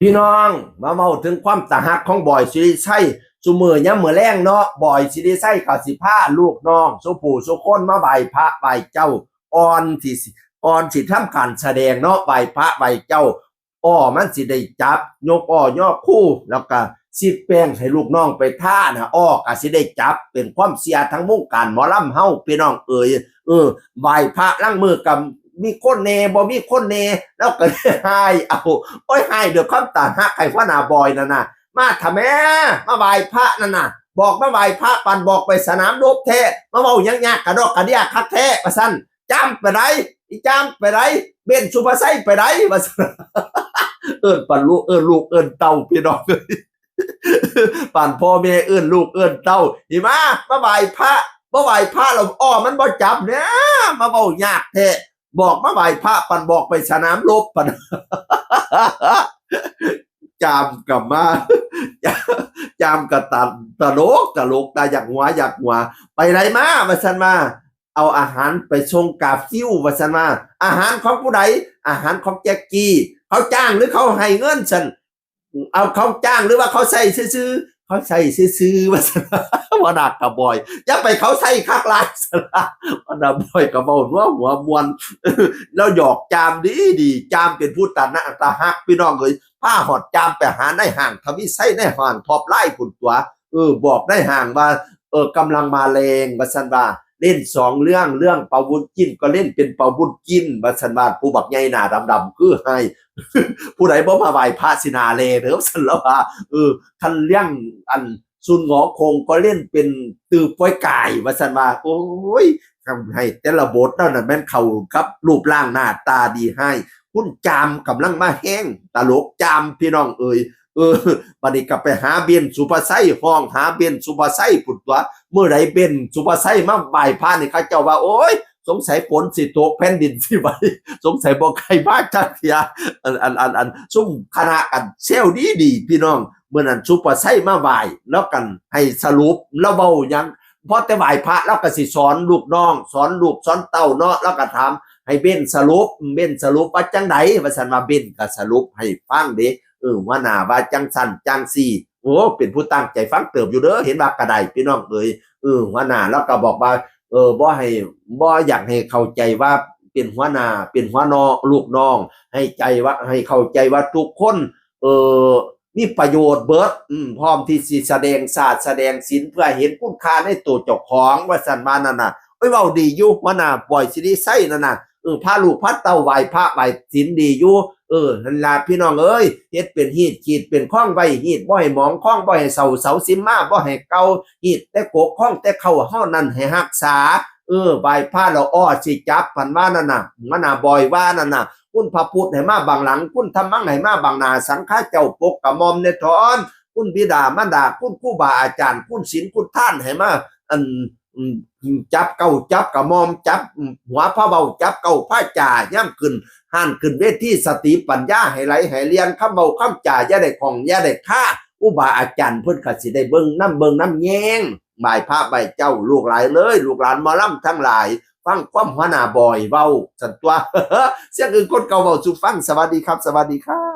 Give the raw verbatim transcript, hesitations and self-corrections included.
พี่น้อง มาเว้าถึงความตาฮักของบอยสิริชัย ซุมื้อยามมื้อแลงเนาะ บอยสิริชัยก็สิพาลูกน้องสู่ผู้สู่คนมาไหว้พระไหว้เจ้า อ่อนสิ อ่อนสิทำการแสดงเนาะ ไหว้พระไหว้เจ้า อ้อมันสิได้จับ ยกอ้อยอคู่ แล้วก็สิแป้งให้ลูกน้องไปทานะ อ้อก็สิได้จับ เป็นความเชื่อทางวงการหมอลำเฮา พี่น้องเอ๋ย เออ ไหว้พระลางมื้อก็มีคนแหน่ บ่มีคนแหน่ แล้วก็ได้หายเอา โอ้ย หายด้วยความตาฮักให้หัวหน้าบอยนั่นน่ะ มาทำแม่ มาไหว้พระนั่นน่ะ บอกมาไหว้พระ ปันบอกไปสนามรบแท้ มาเว้าหยังยากกระดอกกระเดียคักแท้ ว่าซั่น จามไปได อีจามไปได เบ้นสุภาชัยไปได ว่าซั่น เอิ้นปันลูก เอิ้นลูก เอิ้นเต้า พี่น้องเอ้ย ปันพ่อแม่เอิ้นลูก เอิ้นเต้า นี่มา มาไหว้พระ บ่ไหว้พระแล้ว อ้อมันบ่จับเนี่ย มาเว้ายากแท้ บอกมาไหว้พระ ปันบอกไปสนามรบ ปัน จามกลับมา จามกะตันตลก ตลก ตาอยากหัว อยากหัว ไปไดมา ว่าซั่นมา เอาอาหารไปส่งกาฟิว ว่าซั่นมา อาหารของผู้ใด อาหารของแจ็คกี้ เขาจ้างหรือเขาให้เงินซั่น เอาเขาจ้างหรือว่าเขาใส่ซื่อๆ เขาใส่ซื่อๆ ว่าซั่น หัวหน้ากะบอย อย่าไปเขาใส่คักหลายซั่น หัวหน้าบอยก็เว้าหัว หัวม่วน แล้วหยอกจามดีดี จามเป็นผู้ตาหน้าตาฮัก พี่น้องเอ้ย พาฮอดจามไปหานายห้างทวีไชย นายห้าง Top Line พุ้นตั๊ว เออ บอกนายห้างว่า เออ กำลังมาแรง ว่าซั่นว่า เล่นสองเรื่อง เรื่องเปาบุญจิ้นก็เล่นเป็นเปาบุญจิ้น ว่าซั่นว่า ผู้บักใหญ่หน้าดำๆ คือไฮ ผู้ใดบ่มาไหว้พระสิหน้าแลเด้อ ซั่นแล้วว่า เออ คันเรื่องอันซุนหงอคงก็เล่นเป็นตือป้อยกาย ว่าซั่นว่า โอ้ย ทำให้แต่ละบทแล้วน่ะแม่นเข้ากับรูปร่างหน้าตาดีไฮ คุณจามกำลังมาแฮง ตลกจาม พี่น้องเอ๋ย เออ บัดนี้ก็ไปหาเบ้นสุภาชัย ฮ้องหาเบ้นสุภาชัยพุ้นตั๊ว มื้อใดเบ้นสุภาชัยมาไหว้พระนี่ เขาเจ้าว่า โอ้ย สงสัยฝนสิตก แผ่นดินสิไหว สงสัยบ่ใครมาจักเทื่อ อัน อัน อัน อัน ซุมคณะกันแซวดีดี พี่น้อง มื้อนั้นสุภาชัยมาไหว้ แล้วกันให้สรุป แล้วเว้าหยัง พอแต่ไหว้พระ แล้วก็สิสอนลูกน้อง สอนลูกสอนเต้าเนาะ แล้วก็ถามให้เบ้นสรุป เบ้นสรุปว่าจังใด ว่าซั่นว่า เบ้นก็สรุปให้ฟังเด้ เออ หัวหน้าว่าจังซั่นจังซี่ โอ้ เป็นผู้ตั้งใจฟังเติบอยู่เด้อ เห็นว่าก็ได้ พี่น้องเอ๋ย เออ หัวหน้าแล้วก็บอกว่า เออ บ่ให้ บ่อยากให้เข้าใจว่าเป็นหัวหน้า เป็นหัวน้อง ลูกน้อง ให้ใจว่า ให้เข้าใจว่าทุกคน เออ มีประโยชน์เบิด อืม พร้อมที่สิแสดงศาสตร์แสดงศิลป์ เพื่อเห็นคุณค่าในตัวเจ้าของ ว่าซั่นว่านั่นน่ะ โอ้ย เว้าดีอยู่ หัวหน้าบอยสิริชัยนั่นน่ะ เออ พาลูกพาเต้าไหว้พระไหว้ศีลดีอยู่ เออ นั่นล่ะพี่น้องเอ้ย เฮ็ดเป็นฮีตขีดเป็นคองไว้ ฮีตบ่ให้หมอง คองบ่ให้เศร้า เสาสิมาบ่ให้เก่า ฮีตแต่กกคองแต่เข่าเฮานั่นให้รักษา เออ ไหว้พระแล้วอ้อสิจับ พันว่านั่นน่ะ หัวหน้าบอยว่านั่นน่ะ คุณพระพุทธให้มาบังหลัง คุณธรรมังให้มาบังหน้า สังฆาเจ้าปกกระหม่อมแน่ทอน คุณบิดามารดา คุณครูบาอาจารย์ คุณศีลคุณทานให้มา อัน อืม จับเก้าจับกระหม่อม จับ อืม หัวพระเว้า จับเก้าพระจ่า ย่ำขึ้นฮ้านขึ้นเวที สติปัญญาให้ไหลให้เรียน คำเว้าคำจ่าอย่าได้ข้องอย่าได้คา ครูบาอาจารย์เพิ่นก็สิได้เบิ่งนำ เบิ่งนำแยง ไหว้พระไหว้เจ้า ลูกหลายเลย ลูกหลานหมอลำทั้งหลาย ฟังความหัวหน้าบอยเว้าซั่นตั๊ว เสียงอื่นคนเก่าเว้าสู่ฟัง สวัสดีครับ สวัสดีครับ